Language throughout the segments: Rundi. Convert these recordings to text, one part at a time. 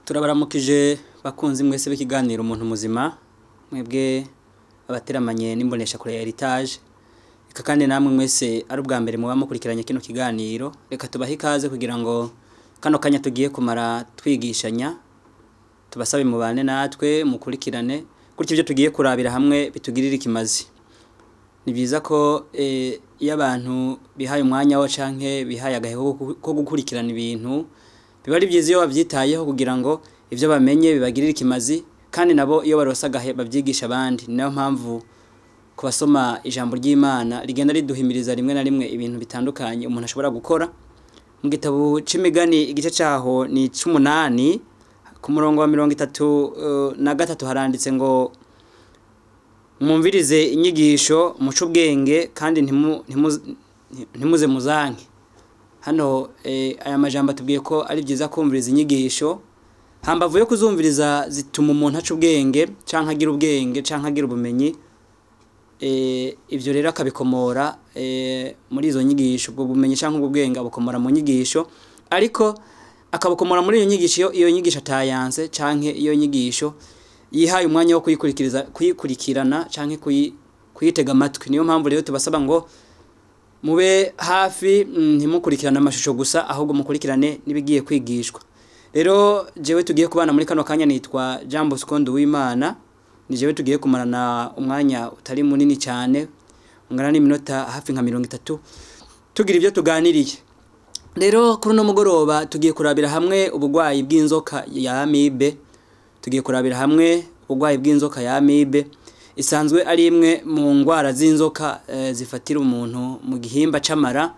Turabaramukije bakunzi mwese b'ikiganiro umuntu muzima, mwebwe abateramanye n'imbonesha kure ya Heritage, reka kandi namwe mwese ari ubwa mbere muba mukurikiranye kino kiganiro, reka tubahe ikaze kugira ngo kano kanya tugiye kumara twigishanya, tubasabe mubane natwe mukurikirane gutyo ibyo tugiye kurabira hamwe bitugirire ikimazi. Ni byiza ko iyo abantu bihaye umwanya wo canke bihaye agahe ko gukurikirana ibintu, biba ari byiza iyo bavyitayeho kugira ngo ivyo bamenye bibagirire ikimazi, kandi nabo iyo baronse agahe bavyigisha abandi. Ni nayo mpamvu kubasoma ijambo ry'Imana rigenda riduhimiriza rimwe na rimwe ibintu bitandukanye umuntu ashobora gukora. Mu gitabo c'imigani igice caho ni 8 ku murongo wa 33 haranditse ngo mwumvirize inyigisho muce ubwenge kandi ntimuze muzanke. Hano aya majambo atubwiye ko ari byiza kumviriza inyigisho, hambavu yo kuzumviriza zituma umuntu aca ubwenge canke agira ubwenge canke agira ubumenyi. Ivyo rero akabikomora muri izo nyigisho, ubwo bumenyi canke ubwo bwenge abukomora mu nyigisho, ariko akabukomora muri iyo nyigisho iyo nyigisho atayanse canke iyo nyigisho yihaye umwanya wo kuyikurikirana canke kuyitega amatwi. Niyo mpamvu rero tubasaba ngo mube hafi, ntimukurikirane amashusho gusa, ahubwo mukurikirane nibigiye kwigishwa. Rero jewe tugiye kubana muri kano kanya nitwa Jean Bosco Nduwimana, ni jewe tugiye kumarana umwanya utari munini cyane, ungana n'iminota hafi nka 30 tugira ibyo tuganiriye. Rero kuri no mugoroba tugiye kurabira hamwe ubugwayi bw'inzoka ya amibe. Tugiye kurabira hamwe ubugwayi bw'inzoka ya amibe isanzwe ari imwe mu ngwara z'inzoka zifatira umuntu mu gihimba c'amara,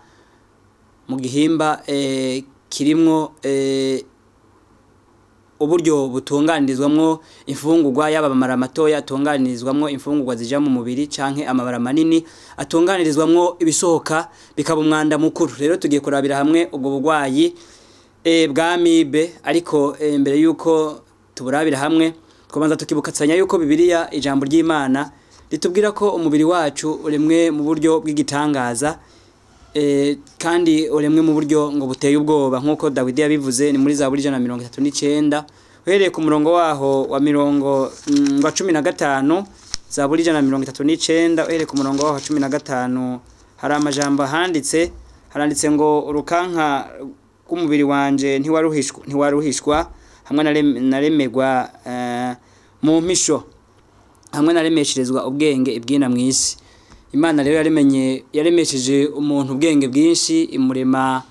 mu gihimba kirimwo uburyo butunganirizwamwo imfungurwa, yaba amara matoya atunganirizwamwo imfungurwa zija mu mubiri canke amabara manini atunganirizwamwo ibisohoka bikaba umwanda mukuru. Rero tugiye kurabira hamwe ubwo bugwayi bwa amibe, ariko mbere yuko tuburabira hamwe tubanza tukibukatsanya yuko Bibiliya ijambo ry'Imana ritubwira ko umubiri wacu uremwe mu buryo bw'igitangaza, kandi uremwe mu buryo ngo buteye ubwoba, nkuko Dawidi yabivuze ni muri Zaburi 139 uhereye ku murongo waho wa 15. Zaburi 139 uhereye ku murongo waho wa 15 hari amajambo handitse, haranditse ngo urukanka rw'umubiri wanje ntiwaruhishwa hamwe naremegwa mu mpisho, hamwe naremesherezwa ubwenge ibwina mwisi. Imana rero yaremesheje umuntu ubwenge bwinshi, imurema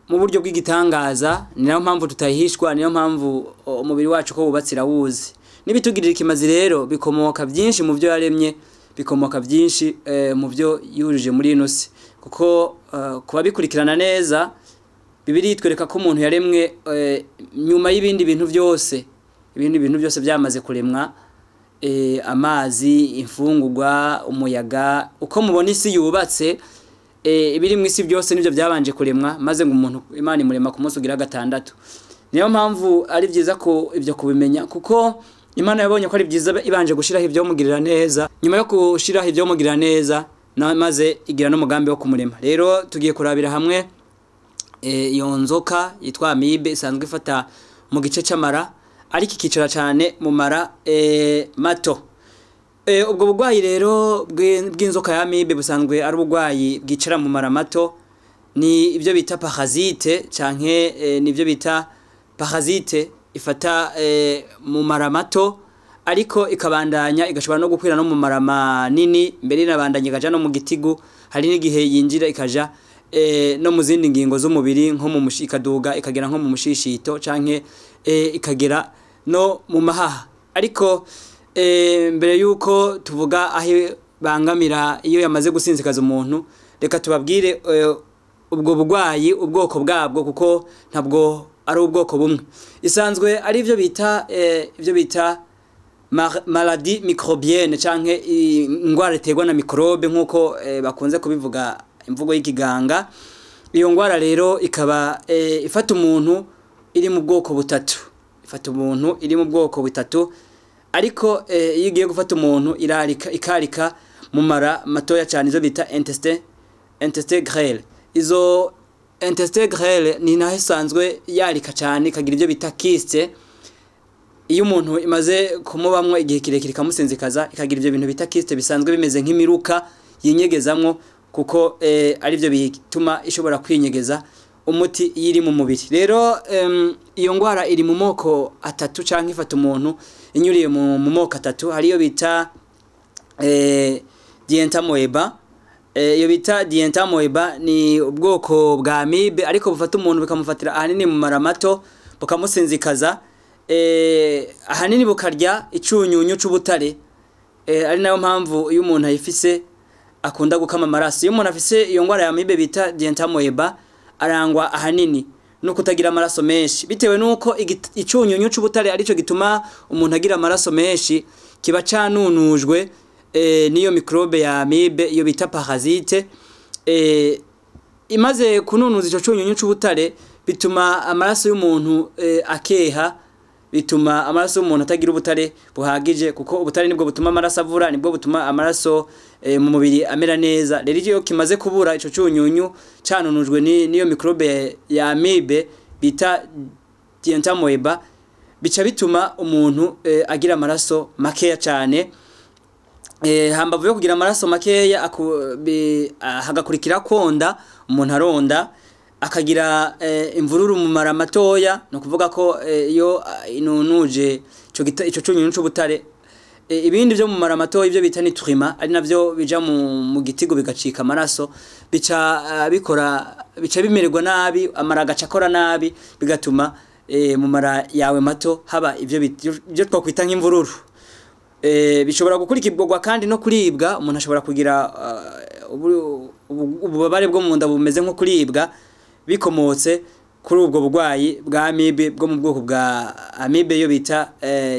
mu buryo bw'igitangaza. Ni nayo mpamvu tutahishwa, niyo mpamvu umubiri wacu ko wubatse irawuzi. Nibitugirira ikimazi rero bikomoka byinshi mu byo yaremye, bikomoka byinshi mu byo yujuje muri ino si, kuko kuba bikurikirana neza Bibiliya itwereka ko umuntu yaremwe nyuma y'ibindi bintu byose, ibindi bintu byose byamaze kuremwa, amazi, imfungurwa, umuyaga, uko mubona isi yubatse, ibiri mu isi byose nivyo byabanje kuremwa, maze ngo umuntu Imana imurema ku munsi ugira gatandatu. Niyo mpamvu ari byiza ko ibyo kubimenya, kuko Imana yabonye ko ari byiza ibanje gushiraho ibyo mugirira neza, nyuma yo gushiraho ibyo mugirira neza maze igira n'umugambi wo kumurema. Rero tugiye kurabira hamwe iyo nzoka yitwa amibe isanzwe ifata mu gice c'amara, ariko ikicara cyane mu mara mato. Ubwo bugwayi rero bw'inzoka ya amibe busanzwe ari ubugwayi bwicara mu mara mato, ni ibyo bita parasite canke nibyo bita parasite ifata mu mara mato, ariko ikabandanya igashobora no gukwira no mu mara manini, mbere inabandanya ikaja no mu gitigu, hari n'igihe yinjira ikaja no mu zindi ngingo z'umubiri, nko mu ikaduga ikagera nko mu mushishito canke ikagera no mu mahaha. Ariko mbere yuko tuvuga aho bangamira iyo yamaze gusinzikaza umuntu, reka tubabwire ubwo bugwayi ubwoko bwabwo, kuko ntabwo ari ubwoko bumwe. Isanzwe ari ivyo bita ivyo bita maladie microbienne canke ingwara iterwa na microbe, nkuko bakunze kubivuga imvugo y'ikiganga. Iyo ngwara rero ikaba ifata umuntu iri mu bwoko butatu, ifata umuntu iri mu bwoko butatu, ariko iyo igiye gufata umuntu irarika ikarika mu mara matoya cyane, izo bita intestin grêle. Izo intestin grêle ni naho isanzwe yarika cyane, ikagira ibyo bita kyste. Iyo umuntu imaze kumubamwo igihe kirekire ikamusinzikaza, ikagira ibyo bintu bita kyste bisanzwe bimeze nk'imiruka yinyegezamwo, kuko ari byo bituma ishobora kwinyegeza umuti iyo iri mu mubiri. Rero iyo ngwara iri mu moko atatu, canke ifata umuntu inyuriye mu moko atatu. Hari iyo bita dientamoeba. Iyo bita dientamoeba ni ubwoko bwa amibe, ariko bufata umuntu bikamufatira ahanini mu mara mato, bukamusinzikaza, ahanini bukarya icunyunyu c'ubutare, ari nayo mpamvu iyo umuntu ayifise akunda gukama amaraso. Iyo umuntu afise iyo ngwara ya amibe bita dientamoeba, arangwa ahanini no kutagira amaraso menshi, bitewe nuko icunyunyu c'ubutare arico gituma umuntu agira amaraso menshi, kiba canunujwe niyo microbe ya amibe, iyo bita parasite. Imaze kununuza ico cunyunyu c'ubutare, bituma amaraso y'umuntu akeha, bituma amaraso y'umuntu atagira ubutare buhagije, kuko ubutare nibwo butuma amaraso avura, nibwo butuma amaraso mu mubiri amera neza. Rero iyo kimaze kubura ico cunyunyu canunujwe niyo microbe ya amibe bita dientamoeba, bica bituma umuntu agira amaraso makeya cyane. Hambavu yo kugira amaraso makeya, hagakurikira konda, umuntu aronda, akagira imvururu mu mara matoya. No kuvuga ko iyo inunuje ico cunyunyu c'ubutare, ibindi byo mu mara matoya, ibyo bita nitrima, ari navyo bija mu gitigo bigacika amaraso, bica bikora, bica bimererwa nabi, amara agaca akora nabi, bigatuma mu mara yawe mato haba ivyo byo twakwita nk'imvururu. Bishobora gukurikirwa kandi no kuribwa. Umuntu ashobora kugira ububabare bwo mu nda bumeze nko kuribwa, bikomotse kuri ubwo burwayi bwa amibe, bwo mu bwoko bwa amibe yo bita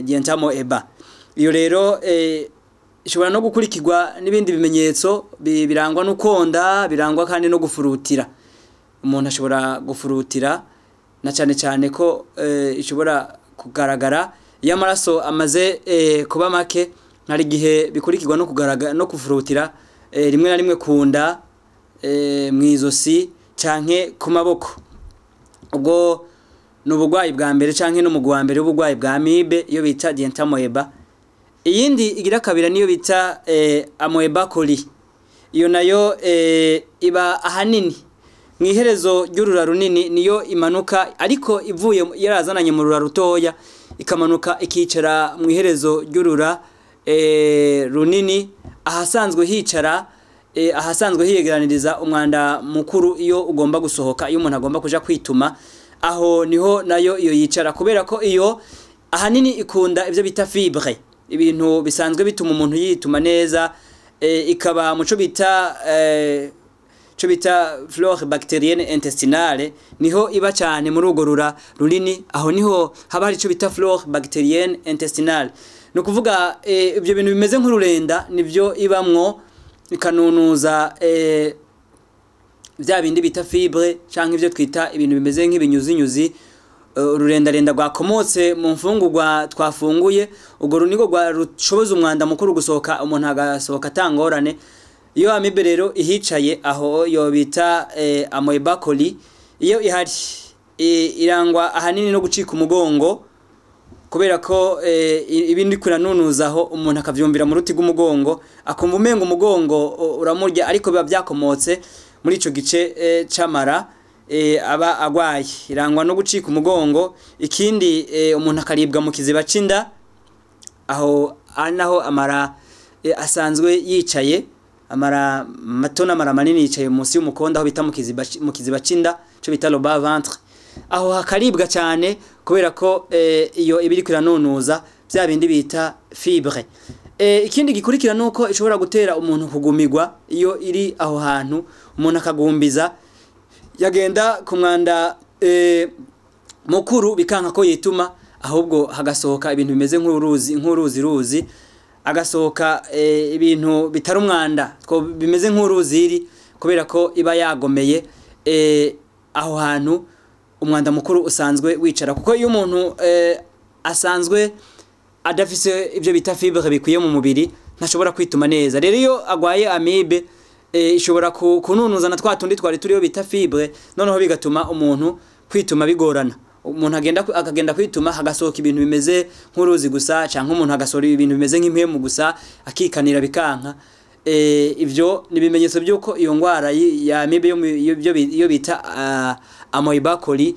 dientamoeba. Iyo rero ishobora no gukurikirwa n'ibindi bimenyetso birangwa no konda, birangwa kandi no gufurutira. Umuntu ashobora gufurutira, na cyane cyane ko ishobora kugaragara iyo amaraso amaze kuba make. Hari igihe bikurikirwa no kugaragara no kufurutira, rimwe na rimwe kunda, mu izosi canke ku maboko. Ubwo ni uburwayi bwa mbere, canke n'umugwi wa mbere w'uburwayi bwa amibe, iyo bita dientamoeba. Iyindi igira kabira niyo bita amoeba coli. Iyo nayo iba ahanini mu iherezo ry'urura runini, niyo imanuka, ariko ivuye yarazananye mu rura rutoya, ikamanuka ikicara mu iherezo ry'urura runini, ahasanzwe hicara, ahasanzwe hiyegeraniriza umwanda mukuru iyo ugomba gusohoka, iyo umuntu agomba kuja kwituma, aho niho nayo iyo yicara. Kubera ko iyo ahanini ikunda ibyo bita fibre, ibintu bisanzwe bituma umuntu yituma neza, ikaba muco bita cyo bita flore bactérienne intestinale, niho iba cyane muri urwo rura runini. Aho niho haba hari ico bita flore bactérienne intestinale, ni ukuvuga ibyo bintu bimeze nk'ururenda nibyo ibamwo, ikanunuza bya bindi bita fibre, canke ibyo twita ibintu bimeze nk'ibinyuzinyuzi, ururendarenda rwakomotse mu mfungurwa twafunguye. Urwo runigo rwa rushoboza umwanda mukuru gusohoka, umuntu agasohoka atangorane. Iyo amibe rero ihicaye aho, yo bita amoeba coli, iyo ihari irangwa ahanini no gucika umugongo, kubera ko ibindi kuranunuzaho, umuntu akavyumvira mu ruti rw'umugongo, akumva umenga umugongo uramurya, ariko biba byakomotse muri ico gice c'amara aba agwaye. Irangwa no gucika umugongo. Ikindi, umuntu akaribwa mu kiziba c'inda, aho ari naho amara asanzwe yicaye. Amara mato n'amara manini yicaye munsi y'umukondo, aho bita mu kiziba c'inda, cyo bita le bas ventre. Aho hakaribwa cyane, kubera ko iyo ibiri kiranunuza bya bindi bita fibre. Ikindi gikurikira nuko ishobora gutera umuntu kugumirwa. Iyo iri aho hantu, umuntu akagumbiza, yagenda ku mwanda mukuru bikanka ko yituma, ahubwo hagasohoka ibintu bimeze nk'uruzi ruzi, agasohoka ibintu bitari umwanda, bimeze nk'uruziri, kubera ko iba yagomeye aho hantu umwanda mukuru usanzwe wicara. Kuko iyo umuntu asanzwe adafise ibyo bita fibre bikwiye mu mubiri, ntashobora kwituma neza. Rero iyo agwaye amibe ishobora kununuza na twa tundi twari turiyo bita fibre, noneho bigatuma umuntu kwituma bigorana. Umuntu agenda akagenda kwituma hagasohoka ibintu bimeze nk'uruzi gusa, canke umuntu agasohora ibintu bimeze nk'impwemu gusa, akikanira bikanka. Ivyo ni ibimenyetso by'uko iyo ngwara ya amibe yo bita amoeba coli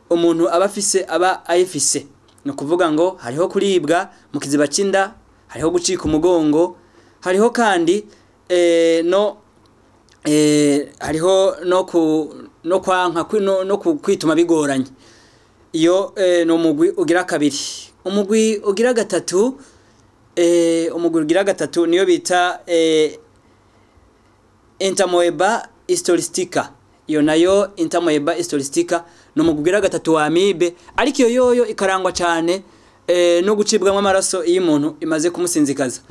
umuntu aba afise, aba ayifise. Ni ukuvuga ngo hariho kuribwa mu kiziba c'inda, hariho gucika umugongo, hariho kandi no hariho no kwanka no kwituma bigoranye. Iyo ni umugwi ugira kabiri. Umugwi ugira gatatu, umugwi ugira gatatu niyo bita Entamoeba histolytica. Iyo nayo Entamoeba histolytica ni umugwi ugira gatatu wa amibe, ariko iyo yoyo ikarangwa cyane no gucibwamo amaraso iyo umuntu imaze kumusinzikaza.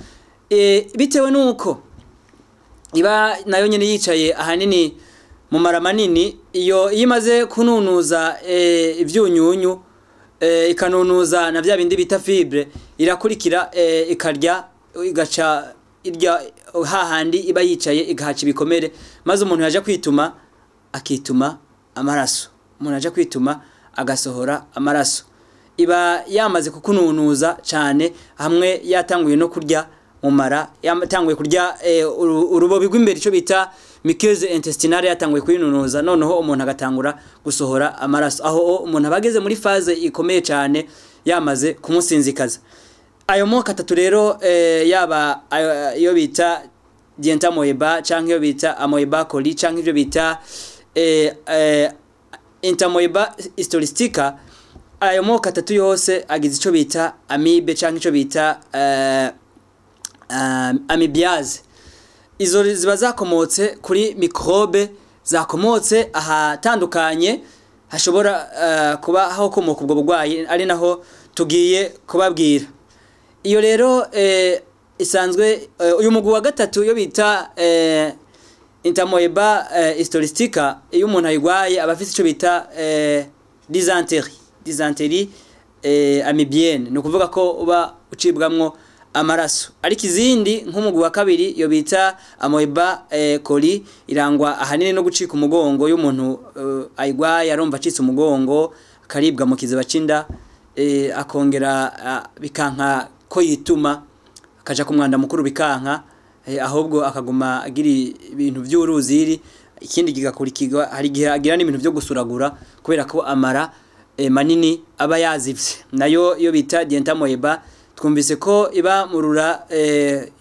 Bitewe nuko iba nayo nyene yicaye ahanini mu mara manini, iyo imaze kununuza ivyunyunyu, ikanunuza na vya bindi bita fibre, irakurikira ikarya, igaca irya hahandi iba yicaye, igahaca ibikomere, maze umuntu yaje kwituma akituma amaraso. Umuntu aje kwituma agasohora amaraso. Iba yamaze kukununuza cyane, hamwe yatanguye no kurya mu mara, yatanguye kurya urubobi rw'imbere, ico bita muqueuse intestinale, yatanguye kwinunuza, noneho umuntu agatangura gusohora amaraso. Aho umuntu abageze muri phase ikomeye cyane, yamaze kumusinzikaza. Ayo moko atatu rero, yaba iyo bita dientamoeba, canke iyo bita amoeba coli, canke ivyo bita Entamoeba histolytica, ayo moko atatu yose agize ico bita amibe canke ico bita amibiase. Izo ziba zakomotse kuri microbe zakomotse ahatandukanye hashobora kuba hakomoka ubwo burwayi, ari naho tugiye kubabwira. Iyo rero isanzwe uyu mugwi wa gatatu iyo bita Entamoeba histolytica, iyo umuntu ayigwaye aba afise ico bita dysenterie amibienne, ni ukuvuga ko uba ucibwamwo amaraso. Ariko izindi nk'umugwi wa kabiri iyo bita amoeba coli irangwa ahanini no gucika umugongo. Y'umuntu ayigwaye arumva acitse umugongo, akaribwa mu kiziba c'inda, akongera bikanka ko yituma, akaja ku mwanda mukuru bikanka, ahubwo akaguma agira ibintu vy'uruziri. Ikindi kigakurikirwa, hari igihe agira n'ibintu vyo gusuragura kubera ko amara manini aba yazivye. Nayo iyo bita dientamoeba twumvise ko iba murura,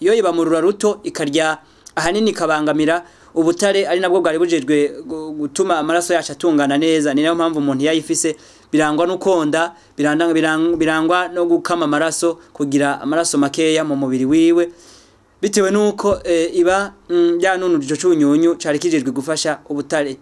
yo iba murura ruto, ikarya ahanini ikabangamira ubutare ari nabwo bwari bujejwe gutuma amaraso yacu atungana neza. Ni nayo mpamvu umuntu yayifise birangwa n'ukonda, birangwa no gukama amaraso, kugira amaraso makeya mu mubiri wiwe, bitewe nuko iba yanunura ico cunyunyu cari kijejwe gufasha ubutare.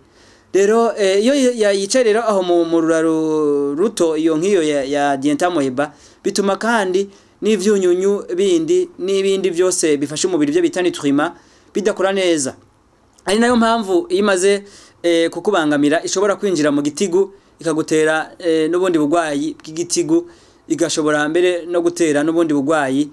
Rero iyo yicaye rero aho mu rura ruto, iyo nk'iyo ya dientamoeba, bituma kandi n'ivyunyunyu bindi n'ibindi byose bifasha umubiri, byo bita nutriments, bidakora neza. Ari nayo mpamvu iyo imaze kukubangamira ishobora kwinjira mu gitigu, ikagutera n'ubundi burwayi bw'igitigu, igashobora mbere no gutera n'ubundi burwayi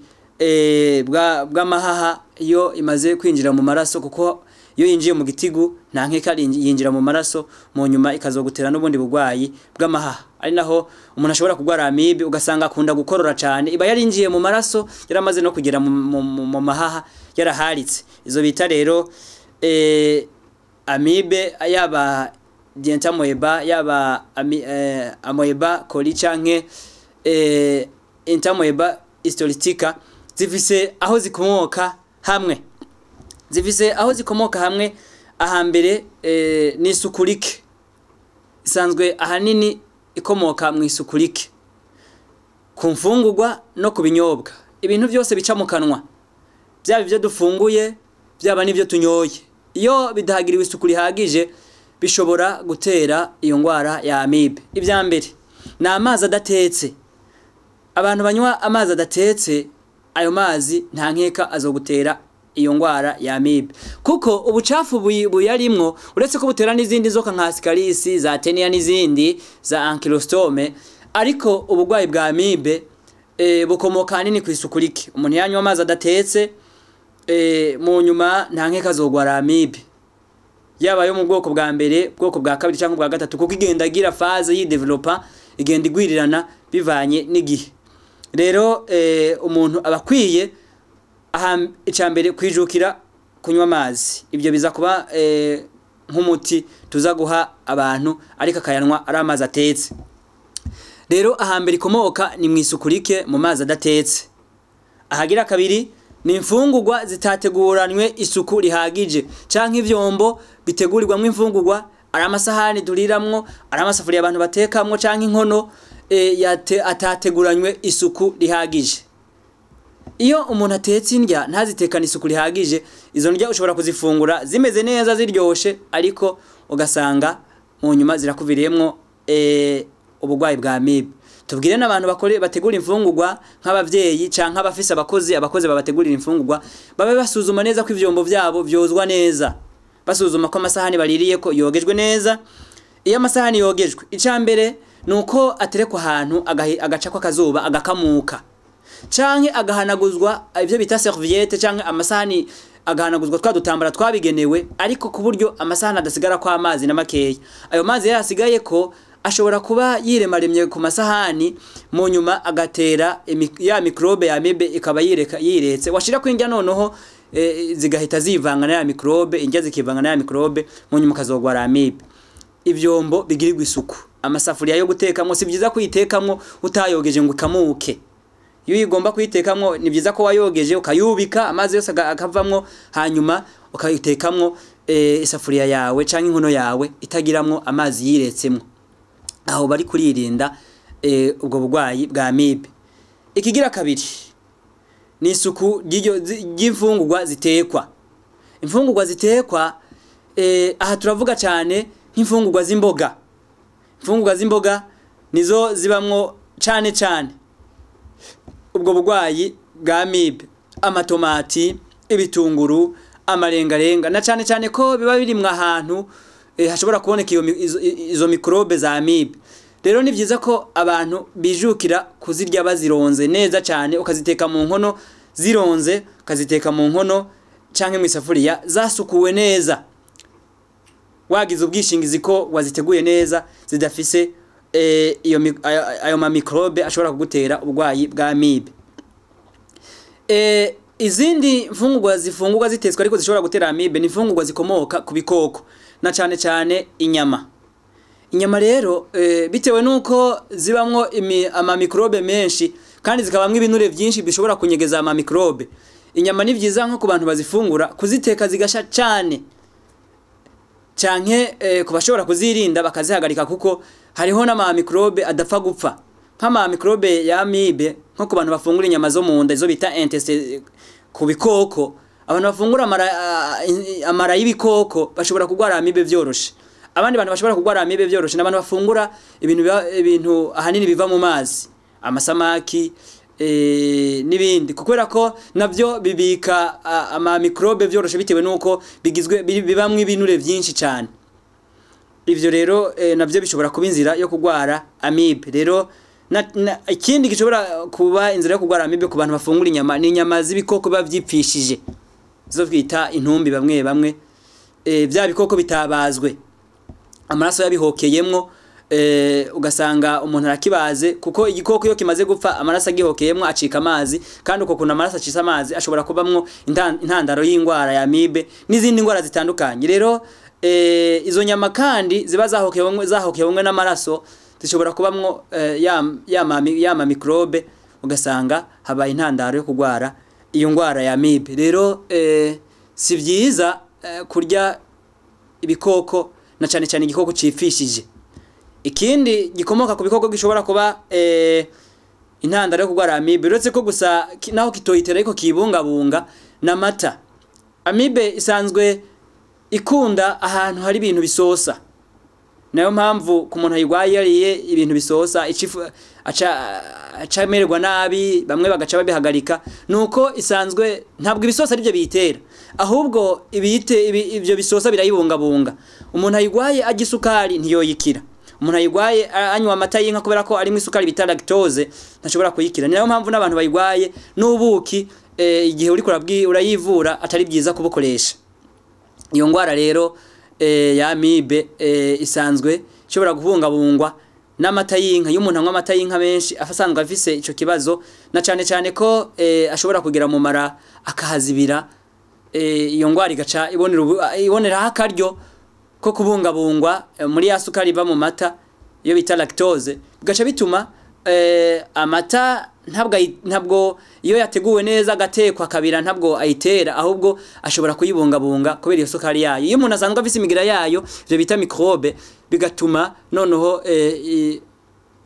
bw'amahaha iyo imaze kwinjira mu maraso, kuko iyo yinjiye mu gitigu nta nkeka yinjira mu maraso, mu nyuma ikazogutera n'ubundi burwayi bw'amahaha. Ari naho umuntu ashobora kurwara amibe ugasanga akunda gukorora cyane, iba yarinjiye mu maraso, yaramaze no kugera mu mahaha, yaraharitse. Izo bita rero amibe, yaba dientamoeba, yaba amoeba coli canke Entamoeba histolytica, zifise aho zikomoka hamwe, zifise aho zikomoka hamwe. Ahambere ni isuku rike, isanzwe ahanini ikomoka mu isuku rike ku mfungurwa no ku binyobwa, ibintu byose bica mu kanwa, byaba ibyo dufunguye, byaba n'ibyo tunyoye. Iyo bidahagiriwe isuku rihagije bishobora gutera iyo ngwara ya amibe. Ibya mbere ni amazi adatetse. Abantu banywa amazi adatetse, ayo mazi nta nkeka azogutera iyo ngwara ya amibe, kuko ubucafu buyarimwo, uretse ko butera n'izindi nzoka nka ascaris, za tenia n'izindi za ankylostome, ariko uburwayi bwa amibe bukomoka ahanini ku isuku rike. Umuntu yanywa amazi adatetse. Mu nyuma nta nkeka azogwara amibe, yaba yo mu bwoko bwa mbere, bwoko bwa kabiri cyangwa bwa gatatu, kuko igenda agira phase yidevelopa, igenda igwirirana bivanye n'igihe. Rero umuntu aba akwiye icya mbere kwijukira kunywa amazi. Ibyo biza kuba nk'umuti tuza guha abantu, ariko akayanywa ari amazi atetse. Rero ahambere ikomoka ni mu isuku rike, mu mazi adatetse. Ahagira kabiri ni imfungurwa zitateguranywe isuku rihagije, canke ivyombo bitegurirwamwo imfungurwa, ari amasahani duriramwo, ari amasafuriya abantu batekamwo, canke inkono atateguranywe isuku rihagije. Iyo umuntu atetse indya ntazitekane isuku rihagije, izo ndya ushobora kuzifungura zimeze neza ziryoshe, ariko ugasanga mu nyuma zirakuviriyemwo ubugwayi bwa amibe. Tubwire n'abantu bakore bategura imfungurwa, nk'abavyeyi canke abafise abakozi babategurira imfungurwa, babe basuzuma neza ko ivyombo vyabo vyozwa neza, basuzuma ko amasahani baririye ko yogejwe neza. Iyo amasahani yogejwe, ica mbere nuko aterekwa ahantu agacako akazuba agakamuka, canke agahanaguzwa ivyo bita serviette, canke amasahani agahanaguzwa twa dutambara twabigenewe, ariko ku buryo amasahani adasigara kwa amazi na makeya. Ayo mazi yasigaye ko ashobora kuba yiremaremye ku masahani, mu nyuma agatera ya microbe ya amibe ikaba yiretse, washira kwinjya noneho zigahita zivanga na ya microbe, indya zikivanga na ya microbe, mu nyuma ukazogwara amibe. Ivyombo bigirirwa isuku, amasafuriya yo gutekamwo si byiza kuyitekamwo utayogeje ngo ikamuke. Iyo uyigomba kuyitekamwo ni byiza ko wayogeje ukayubika amazi yose akavamwo, hanyuma ukayitekamwo isafuriya yawe canke inkono yawe itagiramwo amazi yiretsemwo. Aho bari kuririnda ubwo bugwayi bwa amibe. Ikigira kabiri ni isuku ry'imfungurwa zitekwa. Imfungurwa zitekwa, aha turavuga cyane nk'imfungurwa z'imboga. Imfungurwa z'imboga nizo zibamwo cyane cyane ubwo bugwayi bwa amibe, amatomati, ibitunguru, amarengarenga, na cyane cyane ko biba birimwa ahantu hashobora kuboneka izo microbe za amibe. Rero ni byiza ko abantu bijukira kuzirya bazironze neza cyane, ukaziteka mu nkono zironze, ukaziteka mu nkono canke mu isafuriya zasukuwe neza, wagize ubwishingizi ko waziteguye neza, zidafise ayo ma microbe ashobora kugutera ubugwayi bwa amibe. Izindi mfungurwa zifungurwa zitetswe ariko zishobora gutera amibe ni imfungurwa zikomoka ku bikoko, na cyane cyane inyama. Inyama rero bitewe nuko zibamwo ama microbe menshi kandi zikabamwo ibinure byinshi bishobora kunyegeza ama microbe, inyama ni byiza nko ku bantu bazifungura kuziteka zigasha cyane, canke ku bashobora kuzirinda bakazihagarika, kuko hariho n'ama microbe adapfa gupfa, nk'ama microbe ya amibe nko ku bantu bafungura inyama zo mu nda, izo bita intestine ku bikoko. Abantu bafungura amara y'ibikoko bashobora kugwara amibe vyoroshe. Abandi bantu bashobora kugwara amibe vyoroshe n'abantu bafungura ibintu ahanini biva mu mazi, amasamaki n'ibindi, kubera ko navyo bibika ama microbe vyoroshe bitewe nuko bigizwe bibamwe ibinure byinshi cyane. Ivyo rero navyo bishobora kuba inzira yo kugwara amibe. Rero ikindi gishobora kuba inzira yo kugwara amibe ku bantu bafungura inyama ni inyama z'ibikoko biba vyipfishije, zo twita intumbi bamwe bamwe, bya bikoko bitabazwe, amaraso yabihokeyemwo, ugasanga umuntu arakibaze, kuko igikoko iyo kimaze gupfa amaraso agihokeyemwo acika amazi, kandi uko kuntu amaraso acisa amazi ashobora kubamwo intandaro y'ingwara ya amibe n'izindi ngwara zitandukanye. Rero izo nyama kandi ziba zahokeyemwo n'amaraso zishobora kubamwo ya microbe, ugasanga habaye intandaro yo kugwara iyo ngwara ya amibe. Rero si byiza kurya ibikoko, na cyane cyane igikoko cifishije. Ikindi gikomoka ku bikoko gishobora kuba intandaro yo kugwara amibe, uretse ko gusa naho kitoyitera ariko kibungabunga, n'amata. Amibe isanzwe ikunda ahantu hari ibintu bisosa, nayo mpamvu ku muntu ayigwaye yariye ibintu bisosa aca amererwa nabi, bamwe bagaca babihagarika. Nuko isanzwe ntabwo ibisosa aribyo biyitera, ahubwo ibyo bisosa birayibungabunga. Umuntu ayigwaye arya isukari ntiyoyikira, umuntu ayigwaye anywa amata y'inka kubera ko arimo isukari bita lactose ntashobora kuyikira. Ni nayo mpamvu n'abantu bayigwaye n'ubuki igihe uriko urayivura atari byiza kubukoresha. Iyo ngwara rero ya amibe isanzwe ishobora kubungabungwa n'amata y'inka. Iyo umuntu anywa amata y'inka menshi asanzwe afise ico kibazo, na cane cane ko ashobora kugira mu mara akahazibira, iyo ngwara igaca iboneraho akaryo ko kubungabungwa muri ya sukari iva mu mata iyo bita lactose, bigaca bituma amata ntabwo iyo yateguwe neza agatekwa kabira ntabwo ayitera, ahubwo ashobora kuyibungabunga kubera iyo sukari yayo. Iyo umuntu asanzwe afise imigira yayo, ivyo bita microbe, bigatuma noneho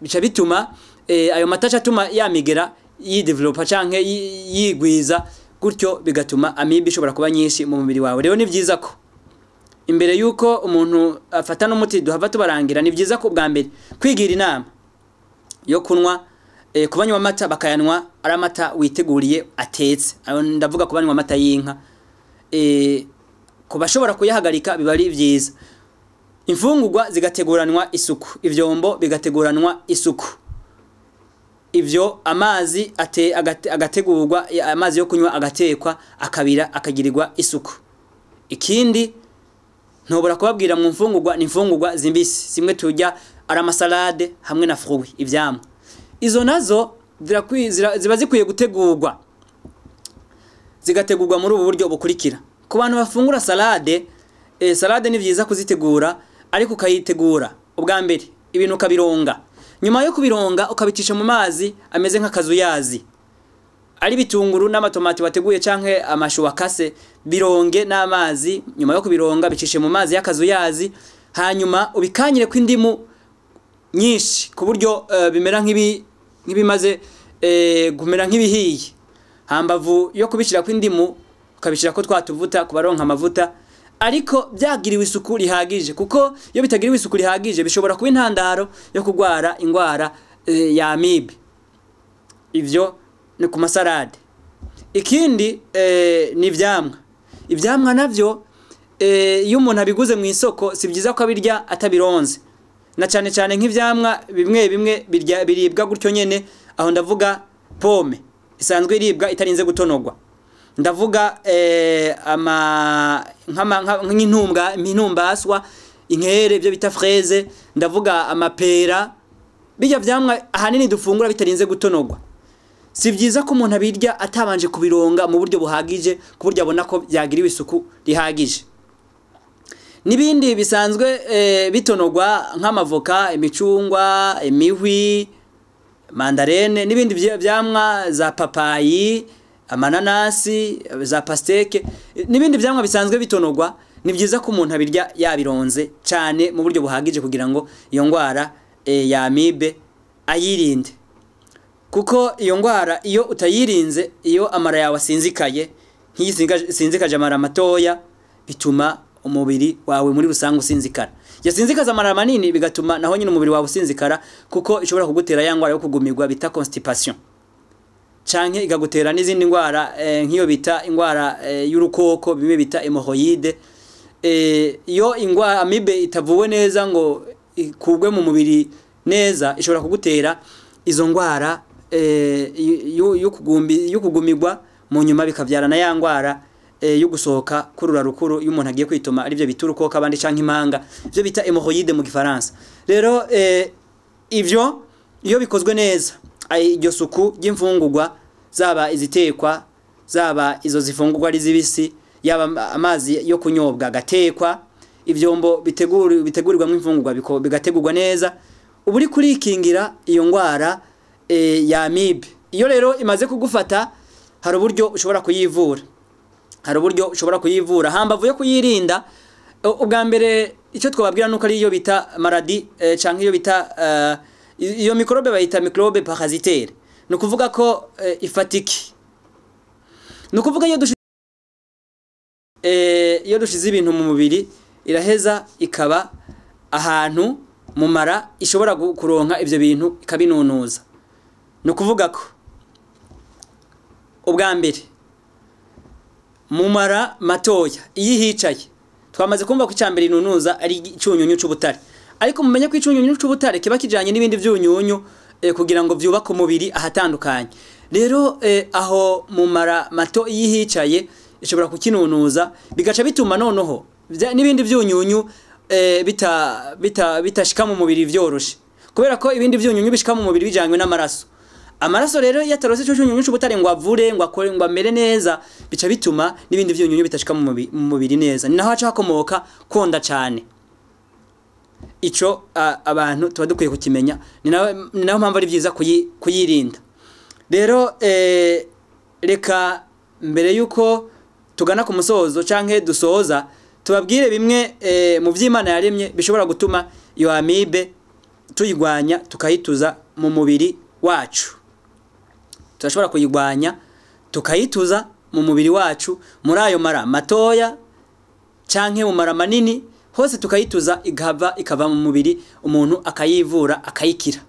bica bituma ayo mata atuma ya migera yidevelopa canke yigwiza, gutyo bigatuma amibe ishobora kuba nyinshi mu mubiri wawe. Rero ni vyiza ko imbere yuko umuntu afata n'umuti duhava tubarangira, ni vyiza ko bwa mbere kwigira inama yo kunwa, kubanywa amata bakayanwa ari amata witeguriye atetse. Ayo ndavuga kubanywa amata y'inka, kubashobora kuyahagarika biba ari vyiza. Imfungurwa zigateguranwa isuku, ivyombo bigateguranwa isuku, ivyo amazi agategurwa, amazi yo kunywa agatekwa akabira akagirirwa isuku. Ikindi ntobora kubabwira mu mfungurwa ni imfungurwa zimbisi zimwe turya ari amasalade hamwe na fruit, ivyamwa. Izo nazo ziba zikwiye gutegurwa, zigategurwa muri ubu buryo bukurikira. Ku bantu bafungura salade, salade ni vyiza kuzitegura, ariko ukayitegura ubwa mbere ibintu ukabironga, nyuma yo kubironga ukabicisha mu mazi ameze nk'akazuyazi, ari bitunguru n'amatomati wateguye canke amashu wakase, bironge n'amazi. Nyuma yo kubironga bicishe mu mazi y'akazuyazi, hanyuma ubikanyire kw'indimu nyinshi ku buryo bimera nk'ibimaze kumera nk'ibihiye. Hambavu yo kubishira kw'indimu ukabishira ko twatuvuta kubaronka amavuta, ariko byagiriwe isuku rihagije, kuko iyo bitagiriwe isuku rihagije bishobora kuba intandaro yo kugwara ingwara ya amibe. Ivyo ni ku masalade. Ikindi ni ivyamwa. Ivyamwa navyo iyo umuntu abiguze mu isoko si byiza ko abirya atabironze, na cane cane nk'ivyamwa bimwe bimwe biribwa gutyo nyene. Aho ndavuga pome isanzwe iribwa itarinze gutonogwa, ndavuga nk'intumbwa, intumbaswa, inkere, ibyo bita fraise, ndavuga amapera. Bijya vyamwa ahanini dufungura bitarinze gutonogwa, si byiza ko umuntu abirya atabanje kubironga mu buryo buhagije, ku buryo abona ko byagiriwe isuku rihagije. Nibindi bisanzwe bitonogwa nk'amavoka, imicungwa, imihwi, mandarene n'ibindi vyamwa za papayi, amananasi, za pasteke n'ibindi vyamwa bisanzwe bitonogwa, ni byiza ko umuntu abirya yabironze cyane mu buryo buhagije kugira ngo iyo ngwara ya amibe ayirinde. Kuko iyo ngwara iyo utayirinze, iyo amara yawe asinzikaye, nk'iyi amara matoya, bituma umubiri wawe muri rusange usinzikara. Yasinzikaza amara manini bigatuma naho nyine umubiri wawe usinzikara, kuko ishobora kugutera ya ngwara yo kugumirwa bita constipation, canke ikagutera n'izindi ngwara nk'iyo bita ingwara y'urukoko, bimwe bita hemorrhoide. Iyo ingwara amibe itavuwe neza ngo ikugwe mu mubiri neza, ishobora kugutera izo ngwara yo kugumirwa, mu nyuma bikavyara na ya ngwara yo gusohoka kurura rukuru iyo umuntu agiye kwituma, arivyo bita urukoko abandi canke impanga, ivyo bita hemorrhoide mu gifaransa. Rero ivyo iyo bikozwe neza, iryo suku ry'imfungurwa, zaba izitekwa, zaba izo zifungurwa ari zibisi, yaba amazi yo kunyobwa agatekwa, ivyombo bitegurirwamwo imfungurwa bigategurwa neza, uba uri kurikingira iyo ngwara ya amibe. Iyo rero imaze kugufata, hari uburyo ushobora kuyivura. Hari uburyo ushobora kuyivura hambavu yo kuyirinda. Ubwa mbere icyo twababwira nuko ari iyo bita maladie canke iyo bita iyo microbe bayita microbe parasitaire. Ni ukuvuga ko ifatiki. Ni ukuvuga iyo dushize ibintu mu mubiri, iraheza ikaba ahantu mu mara ishobora kuronka ivyo bintu ikabinunuza. Ni ukuvuga ko ubwa mbere mu mara matoya iyo hicaye, twamaze kumva ko icambere inunuza ari icunyunyu c'ubutare, ariko mumenye ko icunyunyu c'ubutare kiba kijanye n'ibindi vyunyunyu kugira ngo vyubake umubiri ahatandukanye. Rero aho mu mara mato yihicaye ishobora kukinunuza, bigaca bituma noneho n'ibindi vyunyunyu bitashika mu mubiri vyoroshe, kubera ko ibindi vyunyunyu bishika mu mubiri bijanywe n'amaraso. Amaraso rero iyo atarose ico cyunyunyu c'ubutare ngo avure, ngo akore, ngo amere neza, bica bituma n'ibindi vyunyunyu bitashika mu mubiri neza. Ni naho haca hakomoka konda cane. Ico abantu tuba dukwiye kukimenya, ni naho mpamvu ari vyiza kuyirinda. Rero reka mbere yuko tugana ku musozo canke dusoza, tubabwire bimwe mu vy'Imana yaremye bishobora gutuma iyo amibe tuyigwanya tukayituza mu mubiri wacu. Turashobora kuyigwanya tukayituza mu mubiri wacu muri ayo mara matoya canke mu mara manini hose, tukayituza ikava mu mubiri, umuntu akayivura akayikira.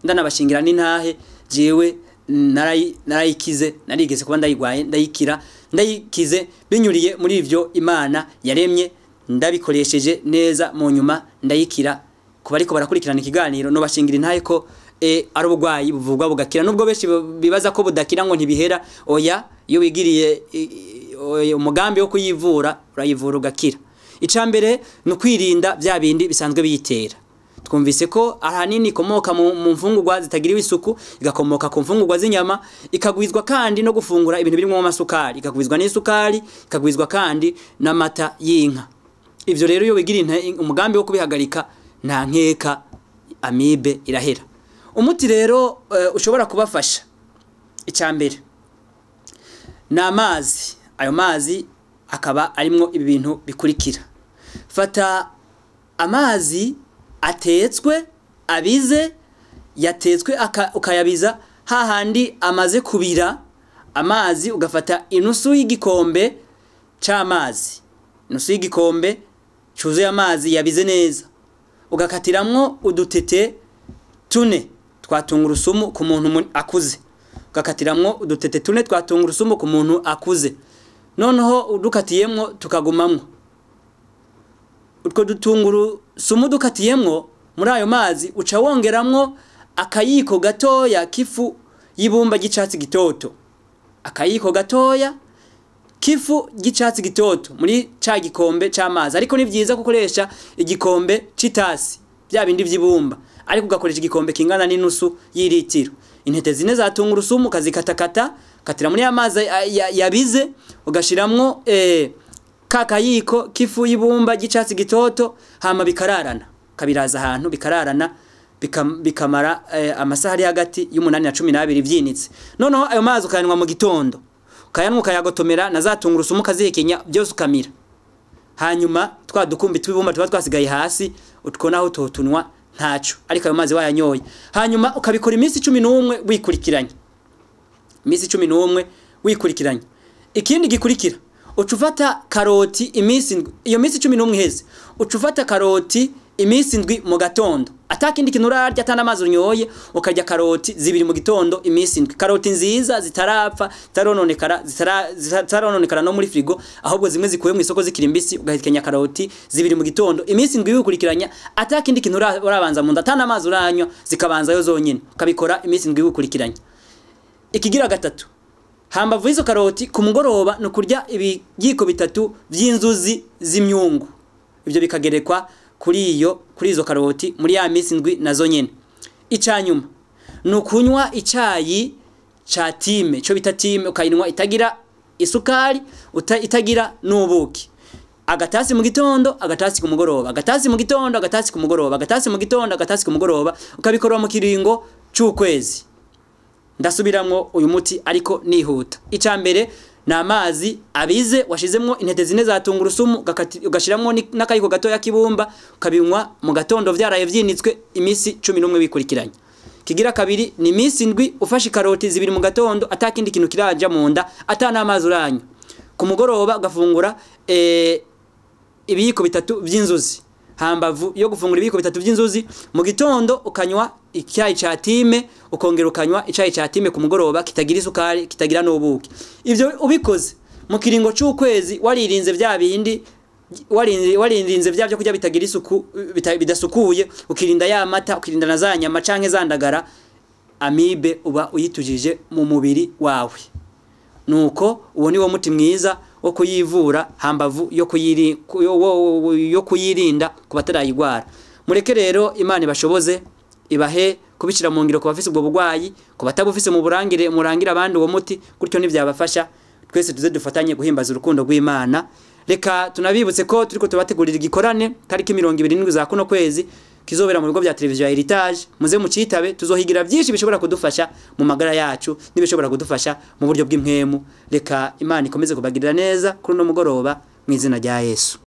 Ndanabashingira n'intahe, jewe narayikize, narigeze kuba ndayigwaye ndayikira, ndayikize binyuriye muri ivyo Imana yaremye, ndabikoresheje neza, mu nyuma ndayikira. Kuba ariko barakurikirana ikiganiro no bashingira intahe ko ari ubugwayi buvugwa bugakira, nubwo benshi bibaza ko budakira ngo ntibihera. Oya, iyo wigiriye umugambi wo kuyivura urayivura ugakira. Icambere ni ukwirinda bya bindi bisanzwe biyitera. Twumvise ko ahanini ikomoka mu mfungurwa zitagiriwe isuku, igakomoka ku mfungurwa z'inyama, ikagwizwa kandi no gufungura ibintu birimo amasukari, ikagwizwa n'isukari, ikagwizwa kandi n'amata y'inka. Ivyo rero iyo wigiriye umugambi wo kubihagarika, nta nkeka amibe irahera. Umuti rero ushobora kubafasha, icambere ni amazi. Ayo mazi akaba arimwo ibi bintu bikurikira. Fata amazi atetswe, abize, yatetswe ukayabiza hahandi amaze kubira amazi, ugafata inusu y'igikombe c'amazi, inusu y'igikombe cuzuye amazi yabize neza, ugakatiramwo udutete tune twa tungurusumu ku muntu akuze, ugakatiramwo udutete tune twa tungurusumu ku muntu akuze. Noneho udukatiyemwo tukagumamwo utwo dutungurusumu dukatiyemwo muri ayo mazi, uca wongeramwo akayiko gatoya k'ifu y'ibumba ry'icatsi gitoto, akayiko gatoya k'ifu ry'icatsi gitoto muri ca gikombe c'amazi. Ariko ni vyiza gukoresha igikombe c'itasi, bya bindi vy'ibumba, ariko ugakoresha igikombe kingana n'inusu y'iritiro. Intete zine za tungurusumu ukazikatakata, katira muri amazi yabize, ugashiramwo kakayiko k'ifu y'ibumba ry'icatsi gitoto, hama bikararana, kabiraza ahantu bikararana, bikamara amasaha ari hagati y'8 na 12 vyinitse. Noneho ayo mazi ukayanywa mu gitondo, ukayanywa ukayagotomera na za tungurusumu ukazihekenya byose ukamira. Hanyuma twa dukumbi tw'ibumba tuba twasigaye hasi utwo naho utotunwa ntaco, ariko ayo mazi wayanyoye. Hanyuma ukabikora iminsi 11 wikurikiranye, iminsi 11 wikurikiranye. Ikindi gikurikira, uca ufata karoti iminsi indwi, iyo minsi 11 iheze, uca ufata karoti iminsi indwi mu gatondo, atakindi kintu urarya atana amazi unyoye, ukarya karoti zibiri mu gitondo iminsi indwi. Karoti nziza zitarapfa, zitarononekara, zitarononekara no muri frigo, ahubwo zimwe zikuye mu isoko zikiri mbisi, ugahekenya karoti zibiri mu gitondo iminsi indwi wikurikiranya, atakindi kintu urabanza mu nda, atana amazi uranywa, zikabanza yo zonyine, ukabikora iminsi indwi wikurikiranya. Ikigira gatatu, hambavu izo karoti ku mugoroba no kurya ibiyiko bitatu vy'inzuzi z'imyungu. Ibyo bikagerekwa kuri izo karoti muri ya minsi indwi nazo nyene. Icanyuma ni ukunywa icayi ca time, ico bita time, ukayinywa itagira isukari, itagira n'ubuki. Agatasi mu gitondo, agatasi ku mugoroba, agatasi mu gitondo, agatasi ku mugoroba, agatasi mu gitondo, agatasi ku mugoroba, ukabikora mu kiringo c'ukwezi. Ndasubiramwo uyu muti ariko nihuta. Icambere ni amazi abize washizemwo intete zine za tungurusumu, ugashiramwo n'akayiko gatoya k'ibumba, ukabinywa mu gatondo vyaraye vyinitswe iminsi 11 wikurikiranye. Kigira kabiri ni iminsi indwi ufashe karoti zibiri mu gatondo, atakindi kintu kiraja mu nda, atana amazi uranywa. Ku mugoroba ugafungura ibiyiko bitatu vy'inzuzi. Hambavu yo gufungura ibiyiko bitatu vy'inzuzi mu gitondo, ukanywa icyayi ca time, ukongera ukanywa icyayi ca time ku mugoroba kitagira isukari, kitagira n'ubuki. Ivyo ubikoze mu kiringo c'ukwezi, waririnze vya bindi, warinze vya byo kurya bitagira isuku, bidasukuye, ukirinda ya mata, ukirinda na za nyama canke za ndagara, Amibe uba uyitujije mu mubiri wawe. Nuko uwo ni wo muti mwiza wo kuyivura hambavu yo kuyirinda ku batarayigwara. Mureke rero Imana ibashoboze, ibahe kubishira mu ngiro ku bafise ubwo bugwayi, ku batabufise mu burangire murangira abandi uwo muti, gutyo ntivyabafasha. Twese tuze dufatanye guhimbaza urukundo rw'Imana. Reka tunabibutse ko turiko tubategurira igikorane tariki 27 za kuno kwezi kizobera mu bigo bya televiziyo ya Heritage. Muze mucitabe, tuzohigira byinshi bishobora kudufasha mu magara yacu n'ibishobora kudufasha mu buryo bw'impwemu. Reka Imana ikomeze kubagirira neza kuri uno mugoroba mu izina rya Yesu.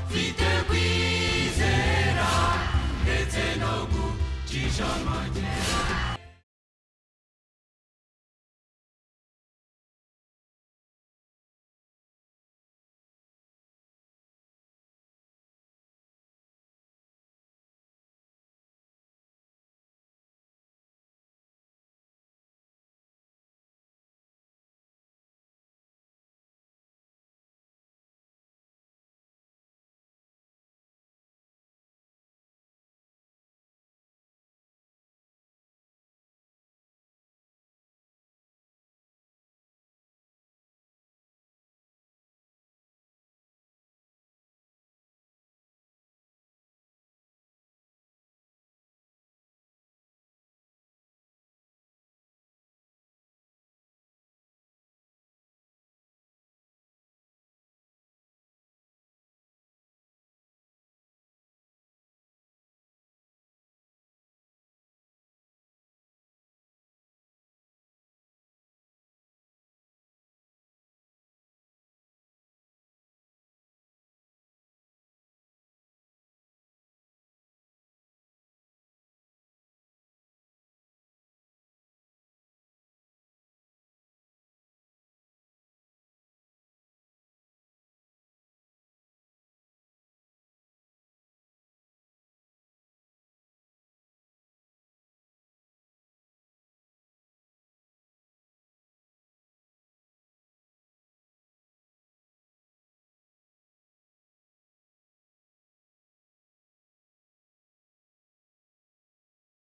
Mfite kwizera ndetse no gucisha make.